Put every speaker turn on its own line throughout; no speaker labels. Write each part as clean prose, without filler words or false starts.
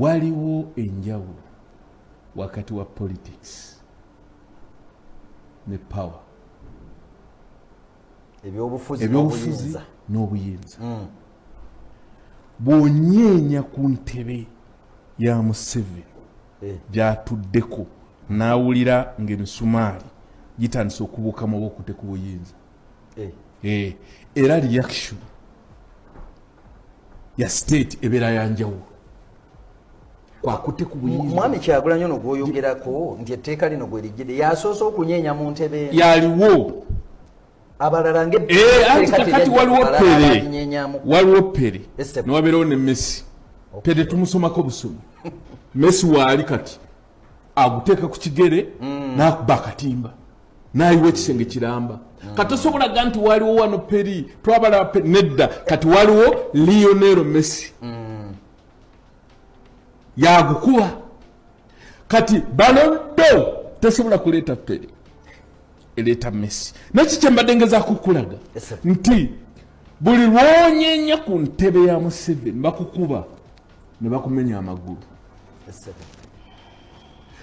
Waliwo enjawulo wakati wa politics ne power.
Ebyobufuzi
Ebyobufuzi n'obuyinza. Bw'onyeenya ku ntebe ya Museveni gy'atuddeko, n'awulira ng'emisumaali gitandise okubuukamu oba okute ku buyinza, era reaction ya state ebeera ya njawulo kwakute ku buyinza.
Mwami Kyagulanyi ono gwoyogerako nti etteeka lino gwerijjidde, yasoose okunyeenya mu ntebe eno?
Yaliwo.
Abalala
Anti kakati waliwo Pele,
ngebalinyenyamu.
Waliwo Pele
Ese.
newabeerawo ne Messi. Pele tumusomako busomi, Messi waali kati aguteeka ku kigere n'akuba akatimba n'ayiwa ekisenge kiramba. Kati tosobola ga nti waliwo wano Pele, twabala Pele nedda. Kati waliwo Lionel Messi, yagukuba. Kati Ballon d'Or tesobola kuleeta Pele, ereeta Messi. Neki kyembadde ngezaako okulaga
Yes, sir.
nti buli lwonyenya ku ntebe ya Museveni, bakukuba ne bakumenya amagulu.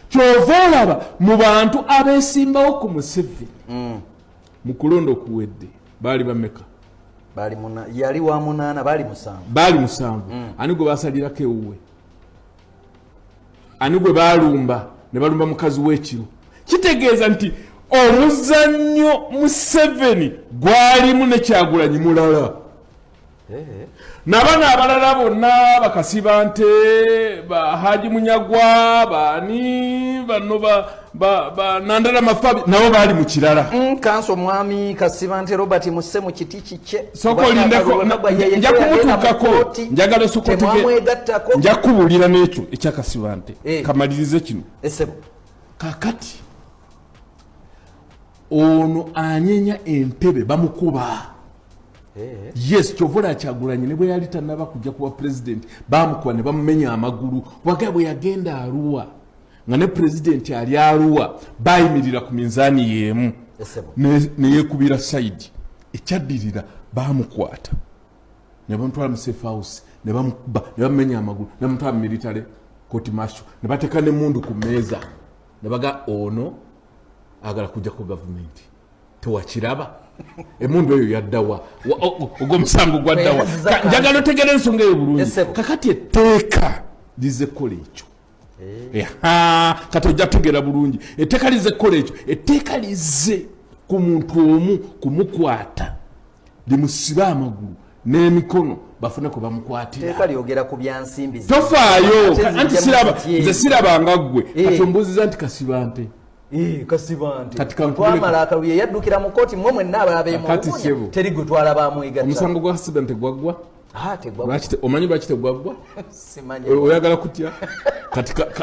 Kyova olaba mu bantu abeesimbawo ku Museveni mu kulonda okuwedde baali bameka?
Bali yali wa munaana, baali 7.
Baali 7. Ani gwe basalirako ewuwe? Ani gwe balumba ne balumba mukazi w'ekiro? Kitegeeza nti omuzannyo Museveni gwalimu ne Kyagulanyi mulala, nabano abalala bonna, bakasibante ba Haji Munyagwa, bani bano, ba Nandala Mafabi, nabo baali mu kirala.
Kanso mwami Kasibante Robert musse mu kiti kikye.
Sooka olindeko, nja kumutuukako. Njagala osooka
Temwamwegattako.
Nja kubuulira n'ekyo ekyakasibante. Kamalirize kino.
Esebo.
Kakati ono anyenya entebe bamukuba. Yes, kyova olaba Kyagulanyi ne bwe yali tanaba kujja kuba pulezidenti, bamukuba ne bamumenya amagulu. Waga bwe yagenda Aruwa nga ne pulezidenti ali Aruwa, bayimirira ku minzaani y'emu, neyekubira side. Ekyaddirira, bamukwata ne bamutwala mu safe house, ne bamukuba ne bamumenya amagulu, ne bamutwala mu military court martial, ne bateeka nemundu ku meeza ne baga ono agala kujja ku gavumenti. Tewakiraba emundu eyo yaddawa? Ogwo omusango gwaddawa? Njagala otegera ensonga eyo bulungi. Kakati etteeka lize kukola ekyo. Kati ojja kutegeera bulungi etteeka lize kukola ekyo. Etteeka lize ku muntu omu kumukwata, limusibe amagulu n'emikono, bafune kwe bamukwatira.
Teeka lyogera ku byansimbi.
Tofaayo, anti siraba, nze sirabanga ggwe. Kati ombuuziza nti Kasibante.
Kasibante. Kati twamala akalulu, ye yaddukira mu kooti. Mmwe mwenna ababeemulugunya, teri gwe twalaba amwegatta.
Omusango gwa Kasibante gwaggwa?
Ah, tegwaggwa.
Omanyi lwaki tegwaggwa?
Simanyi.
Oyagala kutya?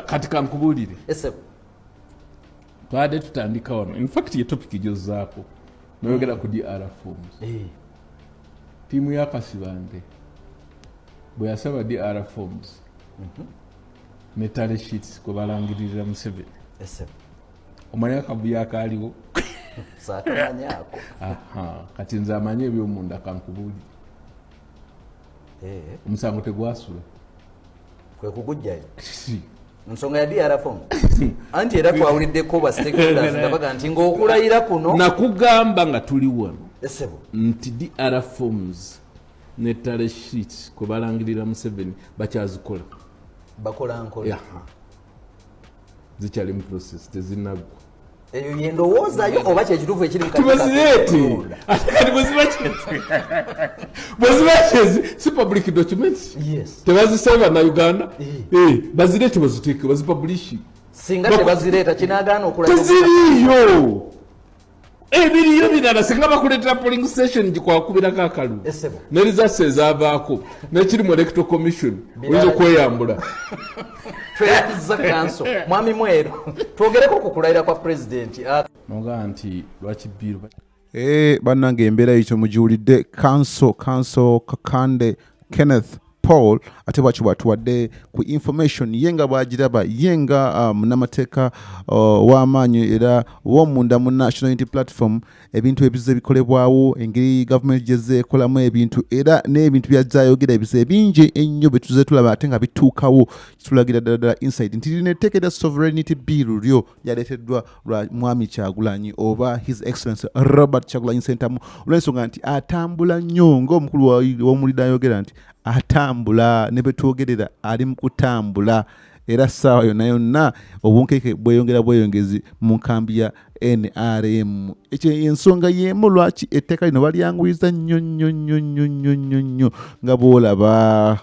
Kati kankubuulire.
Esebo.
Twabadde tutandika wano, infact ye topic gyozaako noyogera ku DR forms. Tiimu ya Kasibante bwe yasaba DR forms ne tally sheets kwe balangiririra Museveni,
Esebo.
omanyi akavuyo akaaliwo?
Saakamanyako.
Aha, kati nze amanyi ebyomunda kankubuulire. Omusango tegwasula.
Kwe kugujjayo?
Si.
Nsonga ya DR form, anti era twawuliddeko ba stakeholders nga baga nti ng'okulayira kuno
Nakugamba nga tuli wano
Esebo.
nti DR forms ne tally sheets kwe balangirira Museveni bakyazikola.
Bakola nkola.
Yaha. Zikyali mu process, tezinaggwa.
Eyo yendowoozayo oba kyekituufu ekiri mu kakiiko
Tubazireete.
Akalonda?
Ate kati bwe ziba kyezi si public documents?
Yes.
Tebazisaba Bannayuganda? Eh, bazireete, baziteeke, bazipublishing.
Singa tebazireeta, kinagaana okulayira?
Teziriiyo, ebiriyo birala. Singa bakuleetera polling station gikwakubirako akalulu
Esebo.
ne results ezaavaako nekiri mu Electoral Commission, oyinza okweyambula.
Tweyanziza kanso mwami Mweru. Twogereko ku kulayira kwa pulezidenti. Ah,
Nogaa nti lwaki bill
Bannange, embeera yekyo mugiwulidde. Kanso Kakande Kenneth. Paul ate bwaki bwatuwadde ku information ye nga bw'agiraba, ye nga munnamateeka w'amaanyi era w'omunda mu National Unity Platform, ebintu ebizze bikolebwawo, engeri gavumenti gyezze ekolamu ebintu, era n'ebintu byazayogera ebizibu ebingi ennyo bye tuzze tulaba ate nga bituukawo, kitulagira ddala ddala inside nti lino etteeka erya Sovereignty Bill lyo lyaleeteddwa lwa Mwami Kyagulanyi oba His Excellency Robert Kyagulanyi Sentamu, olw'ensonga nti atambula nnyo ng'omukulu w'omulidde ayogera nti atambula, ne betwogerera ali mu kutambula, era ssaawa yonna yonna obunkeeke bweyongera bweyongezi mu nkambi ya NRM. Ekyo ensonga y'emu lwaki etteeka lino balyanguyiza nnyo nnyo nnyo nnyo nnyo nnyo nnyo nga bw'olaba.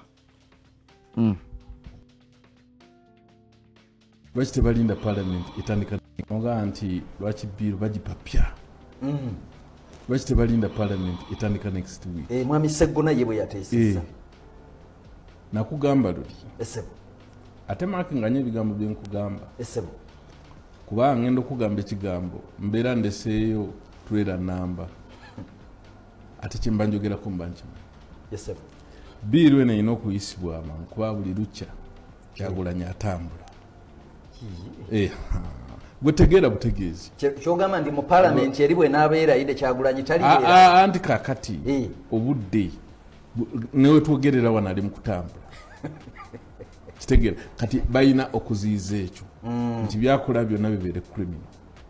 Lwaki tebalinda parliament etandika oga nti lwaki bill bagipapya? Lwaki tebalinda parliament etandika next week?
Mwami Seggona ye bwe yateesezza.
Nakugamba luli.
Esebo.
Ate maakinganya ebigambo byenkugamba.
Esebo.
Kubanga ngenda okugamba ekigambo, mbeera ndeseeyo tulera namba, ate kyemba njogerako mba nkimanyi.
Esebo.
Bill eno erina okuyisibwa amangu kuba buli lukya Kyagulanyi atambula. Gwe tegeera butegeezi.
Kyogamba nti mu palamenti eri bwenaabeera ide Kyagulanyi talibeera?
Anti kakati obudde newetwogerera wano ali mu kutambula, kitegeera? Kati balina okuziyiza ekyo nti byakola byonna bibeere criminal.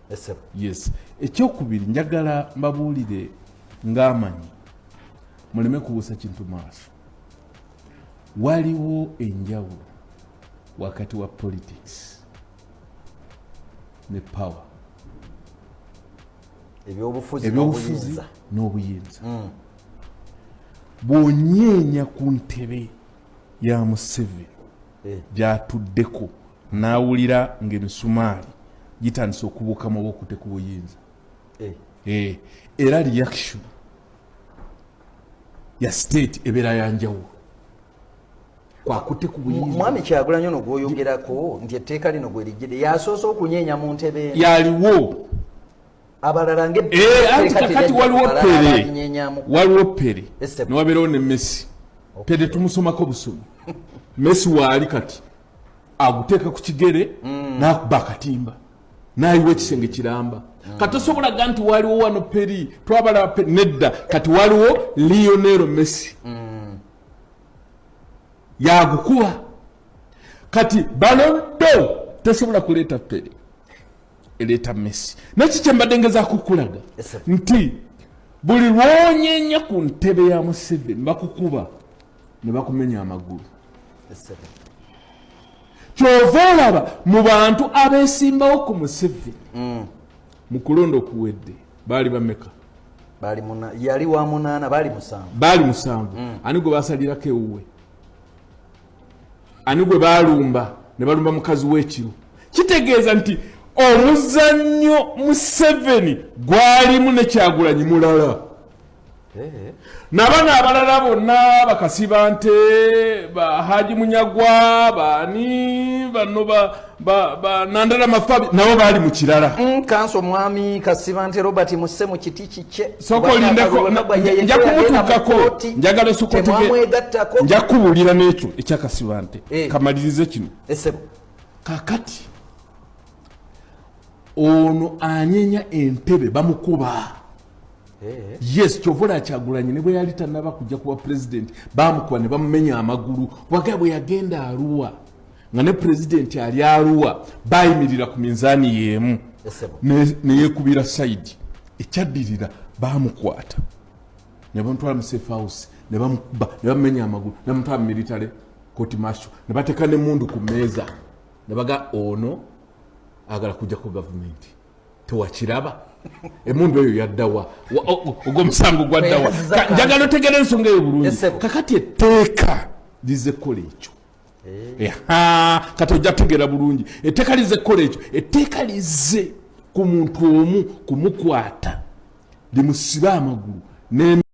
Esebo.
Yes. Ekyokubiri, njagala mbabuulire ng'amanyi, muleme kubuusa kintu maaso. Waliwo enjawulo wakati wa politics ne power.
Ebyobufuzi
ebyobufuzi
n'obuyinza.
N'obuyinza. Bw'onyeenya ku ntebe ya Museveni gyatuddeko, n'awulira ng'emisumaali gitandise okubuukamu oba okutte ku buyinza, era reaction ya state ebeera yanjawulo kwakutte ku buyinza.
Mwami Kyagulanyi ono gwoyogerako nti etteeka lino gwe lijjidde, yasoose okunyeenya mu ntebe eno?
Yaliwo.
Abalala
Anti kakati waliwo Pele, waliwo Pele,
Esebo.
newabeerawo ne Messi. Pele tumusomako busomi, Messi waali kati aguteeka ku kigere n'akuba akatimba n'ayiwa ekisenge kiramba. Kati tosobola ga nti waliwo wano Pele, twabala Pele nedda. Kati waliwo Lionel Messi, yagukuba. Kati Ballon d'Or tesobola kuleeta Pele, ereeta Messi. Neki kyembadde ngezaako kulaga
Esebo.
nti buli lwonyenya ku ntebe ya Museveni, bakukuba ne bakumenya amagulu. Kyova olaba mu bantu abeesimbawo ku Museveni mu kulonda okuwedde baali bameka?
Baali yali wa munaana, baali 7.
Baali 7. Ani gwe basalirako ewuwe? Ani gwe balumba ne balumba mukazi w'ekiro? Kitegeeza nti omuzannyo Museveni gwalimu ne Kyagulanyi mulala. Nabano abalala bonna, bakasiba nte ba Haji Munyagwa, baani bano, ba Nandala Mafabi, nabo baali mu kirala.
Kanso mwami Kasibante Robert musse mu kiti kikye.
Sooka olindeko, nja kumutuukako. Njagala osooka
Temwamwegattako.
Nja kubuulira n'ekyo ekyakasibante. Kamalirize kino.
Esebo.
Kakati ono anyenya entebe bamukuba. Yes, kyova olaba Kyagulanyi ne bwe yali tannaba kujja kuba president, bamukuba ne bamumenya amagulu. Waga bwe yagenda Aruwa nga ne pulezidenti ali Aruwa, bayimirira ku minzaani y'emu, neyekubira side. Ekyaddirira, bamukwata ne bamutwala mu safe house, ne bamukuba ne bamumenya amagulu, ne bamutwala mu military court martial, ne bateeka nemundu ku mmeeza ne baga ono agala kujjako gavumenti. Tewakiraba emundu eyo yaddawa? Ogwo omusango gwaddawa?
Tweyanziza.
Njagala otegera ensonga eyo bulungi.
Esebo.
Kakati etteeka lize kukola ekyo. Eha, kati ojja kutegeera bulungi. Etteeka lize kukola ekyo. Etteeka lize ku muntu omu kumukwata limusibe amagulu ne